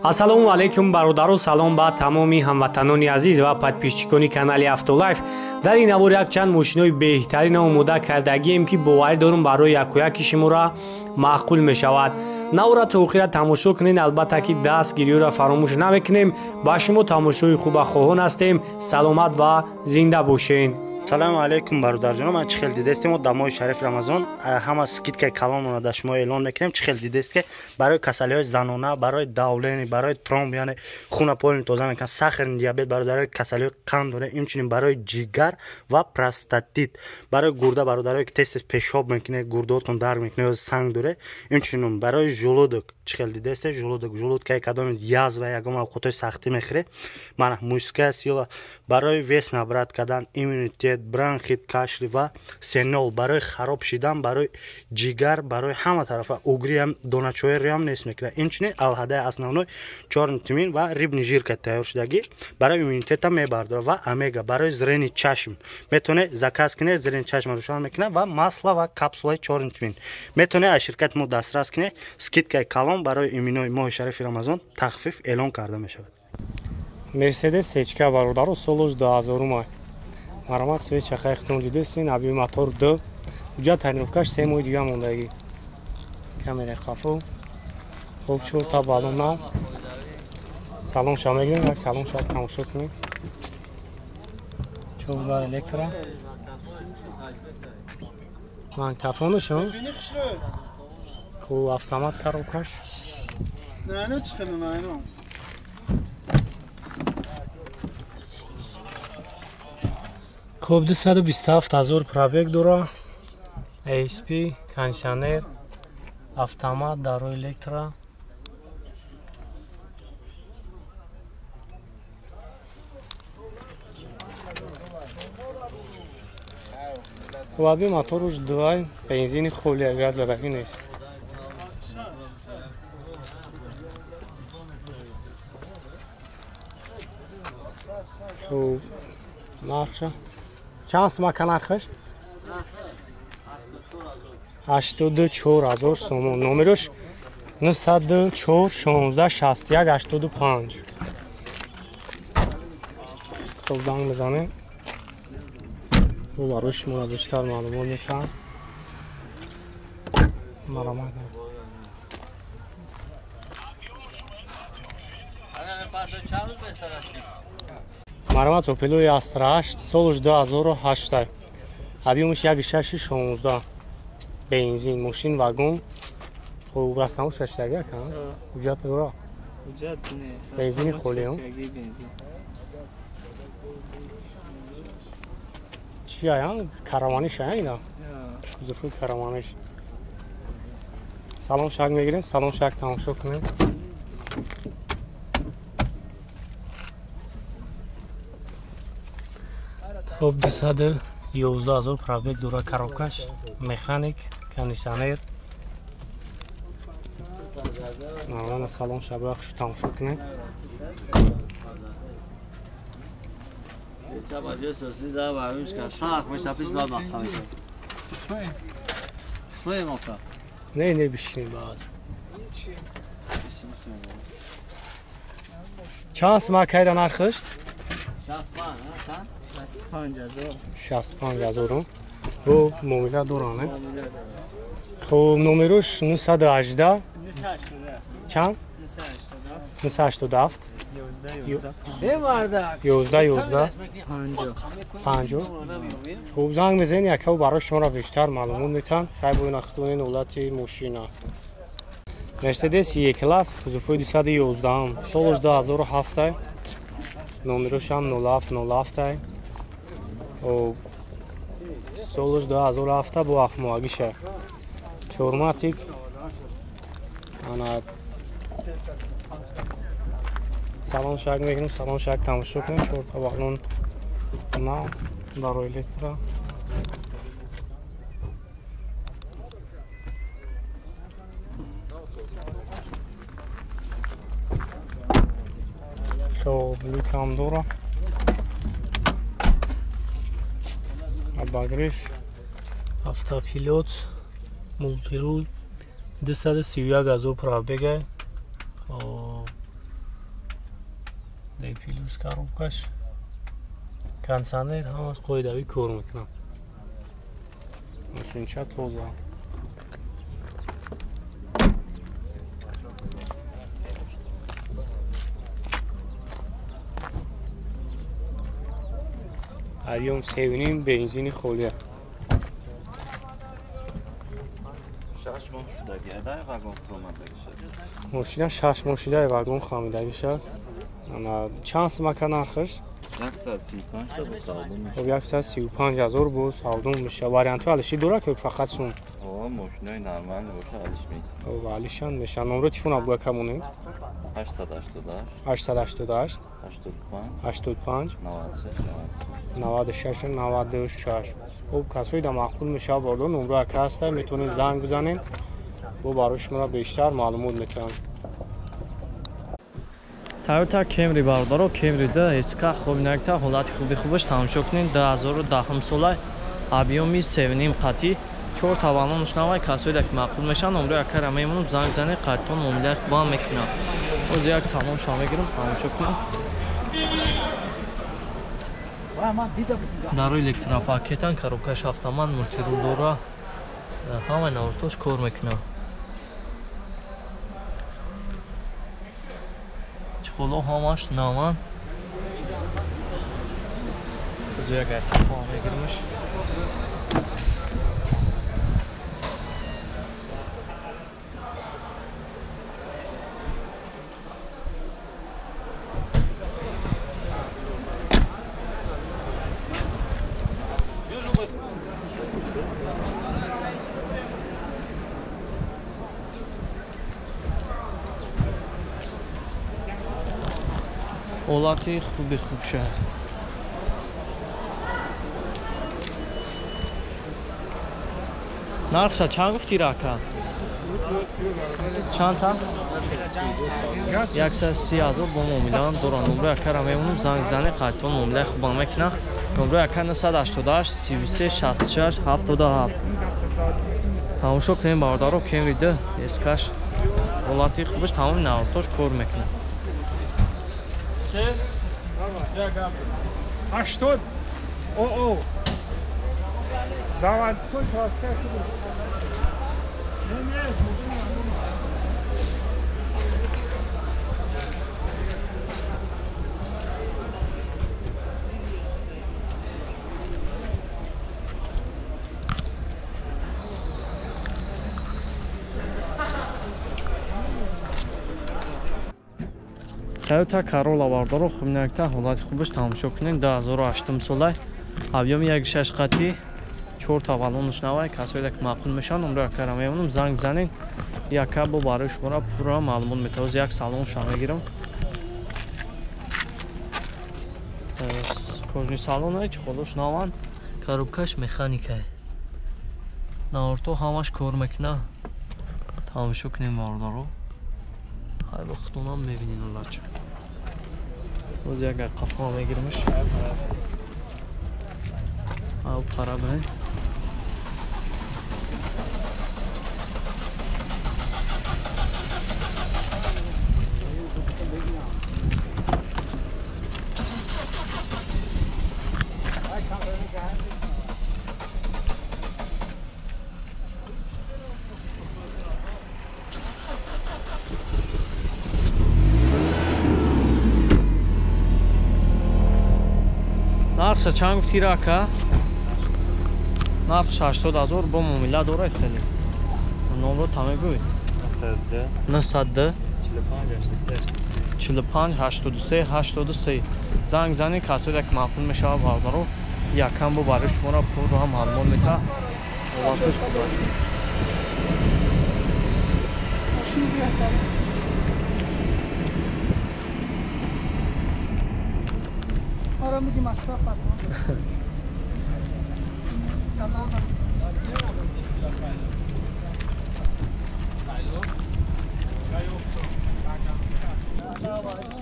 Ассалому алайкум бародару, салом ба тамоми ҳамватанони азиз ва подписчикони канали Автолайф. Дар ин навор якчанд мошинои беҳтарин омода кардагием, ки боварӣ дорум барои якуяки шуморо маъқул мешавад. Навора то охира тамошо кунед, албатта ки дастгириёро фаромӯш намекунем. Ба шумо тамошои хуба хоҳон ҳастем. Саломат ва зинда бошед. Салому алейкум бародарҷонон, ман чӣ хел дидестем, мо дар моҳи шариф Рамазон ҳама скидкаи калонро дар шумо эълон мекунем. Чӣ хел дидест, ки барои касалиҳои занона, барои давление, барои тромб, яъне хуна полин тоза мекунад, сахарный диабет, бародарои касалиҳои қанд дора, инчунин барои ҷигар ва простатит, барои гурда, бародарое ки тез тез пешоб мекунед, гурдаотон дард мекунад ё санг доре, инчунин барои желудок. Чӣ хел дидесте, желудок, желудкаи кадоми язва, ягон авқотҳои сахтӣ мехӯред, мана мужская сила, барои вес набрать кардан, иммунитет, бронхит, кашли ва сенол, барои хароб шидан, барои ҷигар, барои ҳама тарафа угриам, доначоериам нест мекунад. Инчунин алҳадаи основной чёрный тмин ва рыбный жирка тайёр шудагӣ барои иммунитета мебардорад ва омега барои зрени чашм. Метавонед заказ кунед, зрени чашм рӯшан мекунад ва масло ва капсулаи чёрный тмин метавонед аз ширкати мо дастрас кунед. Скидкаи калон барои иминои моҳи шарифи Рамазон тахфиф эълон карда мешавад. Мерседес Сечка бародаро, солош 2000 май. Марамат свеча хайхтон дидесин, аби мотор 2. Уҷа тонировкаш 3 моҳи дига мондагӣ. Камера хафо. Хоб 4 та балона. Салон ша мегирем, як салон ша тамошо кунем. 4 бар электро. Магнитофонашон. Хуб автомат коробкаш. Не, чӣ хеле не. Хуб 227 ҳазор пробег дора. ASP, кондиционер, автомат, дарои электро. Хуб аби моторуш 2, бензини холи, газ задагӣ нест. Хуб нархша чанд сумака нархаш? 84 ҳазор сомон. Номерош 904 16 61 85. Хуб занг мезанем. Барои шумо бештар маълумот метаҳам. Маромад. Маромат Опелои Астра 8, солш 2008. Объёмаш 1.616. Бензин, мошин, вагон. Хуб растамош шаштага ака? Ҳуҷҷат дора? Ҳуҷҷат не. Бензини холӣ. Чи ая? Караваниш ая ина? Кузови караваниш. Салон шак мегирем, салон шак тамошо кунем. Хуб 211 ҳазор пробег дора коробкаш, механик, кондиционер. Нормально салон шабахшу тамошо кунед. Не, не бишинем баъд. Чанд сумак кайда нархаш? 65 ҳазор. Бо муомила дорам. Хуб номерош 918 чанд? 987 11 11 50. Хуб занг мезанед, якав барои шуморо бештар маълумот метаҳанд. Хай бо нахтунин ҳолати мошина. Мерседес Е класс, кузовҳои 211, солш 2007, номерош ҳам 0707. Солш 2007 бо ҳафтмоҳагиша. Чорматик. Ана салон шак мегирем, салон шак тамошо кунем. 4 та балон на барои электро. Хуб люкам дора. Обогрев, автопилот, мултирул, 231 ҳазор пробега. плюс коробкаш, кондиционер ҳамаш қоидавӣ кор мекунад. Мошинча тоза. Объем 3.5 бензини холия. 6 моҳ шудаги, дай вагон хамидаги шуд. Мошина 6 моҳ шудаи вагон хамидаги шуд. Ана чанд сумака нархаш? 135 та бо савдо мешавад. Хоб 135 ҳазор бо савдо мешавад. Вариантҳои алиши дорад ки фақат сум? Ҳо, мошинои нормал боша алиш мекунад. Хоб алишан мешавад. Номро телефон абгӯя камонем. 888 888 85 85 96 96 96. Хоб касои да маъқул мешавад бордо номро ака ҳаста, метавонед занг бизанед, бо барои шуморо бештар маълумот метавонанд. Toyota Camry бародаро, Camry 2 SK хобинакта ҳолати хуби хубаш тамошо кунед. 2010 сола, объёми 3.5 қатӣ, 4 таваллонш навай. Касоида ки маъқул мешаванд, номрои акара мемонам, занг занед, қайтон муомилаи хубам мекунам. Ҳозир як салонша мегирам, тамошо кунам. Дарои электропакетан, коробкаш автомат, мультирул дора, ҳамаи навортош кор мекунад. Чиқоло ҳамаш наван. Ҳозир як телефон мегиримш. Ҳолати хуби хубша. Нархша чанд гуфтӣ рака? Чанд та? 130 ҳазор бо муомилаам дорам. Номрои акара мемонам, занг бизанед, қайтон муомилаи хубам мекунам. Номрои ака 988 33 66 77. Тамошо кунем бародаро, Camry 2 SK-ш ҳолати хубаш, тамоми навортош кор мекунад. 80 ОО заводской краска. Toyota Corolla бародаро, хубинакта ҳолати хубаш тамошо кунед. 2008 сола, объёми 1.6 қатӣ, 4 таваллонш навай. Касоида ки маъқул мешаванд, номрои акара мемонам, занг бизанед. Яка бо барои шуморо пурра маълумот метавад. Ҳозир як салонша мегирам. Кожни салон, чиқолош наванд, коробкаш механикае. Наворто ҳамаш кор мекунад. Тамошо кунем бародаро. Ҳай ба худонам мебинед олача. Боз як қафо мегиримш. Ав пара бинед. Нархша чанд гуфтӣ рака? Нархш 80 ҳазор бо муомила дорад хеле. Номро та мегӯй? 902 45 83 83. Занг занед, касоида ки маъқул мешавад бародаро, якам бо барои шуморо пурра маълумот метаҳад. Ҳолаташ хуб. Миди масраф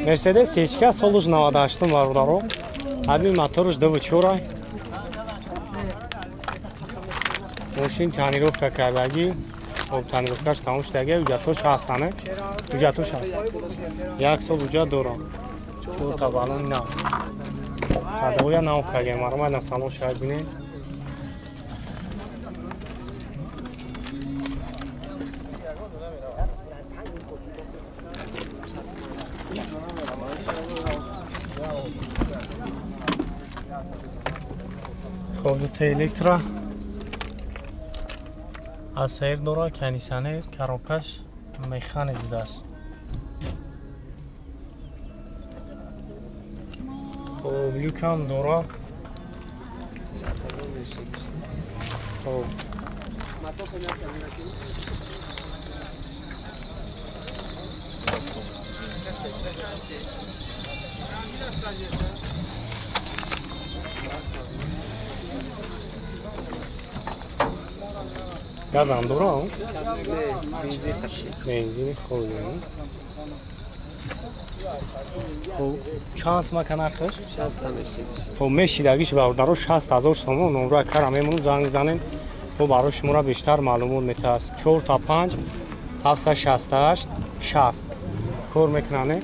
Мерседес Сечка солуш 98 бародаро. Ҳамин моторш 2.4. Мошин тонировка кардагӣ. Хоб тонировкаш тамом шудаги, ҳуҷҷатош ҳастане. Ҳуҷҷатош ҳаст. Як сол ҳуҷҷат дорам. Чорта балон нав. Ходовоя нав кардем. Марҳамат, на салон шояд бинед. Хоб, дута электро аср дора, кондитсионер, коробкаш механик будааст. Хоб, люкам дора. Хоб, газам дора? Бензини холӣ. Хоб, чанд сумака нархаш? Хоб, мешидагиш бародаро 60 000 сомон. Номро кара мемонум, занг занем, бо барои шуморо бештар маълумот метааст. 4 та 5 768 60 кор мекунане.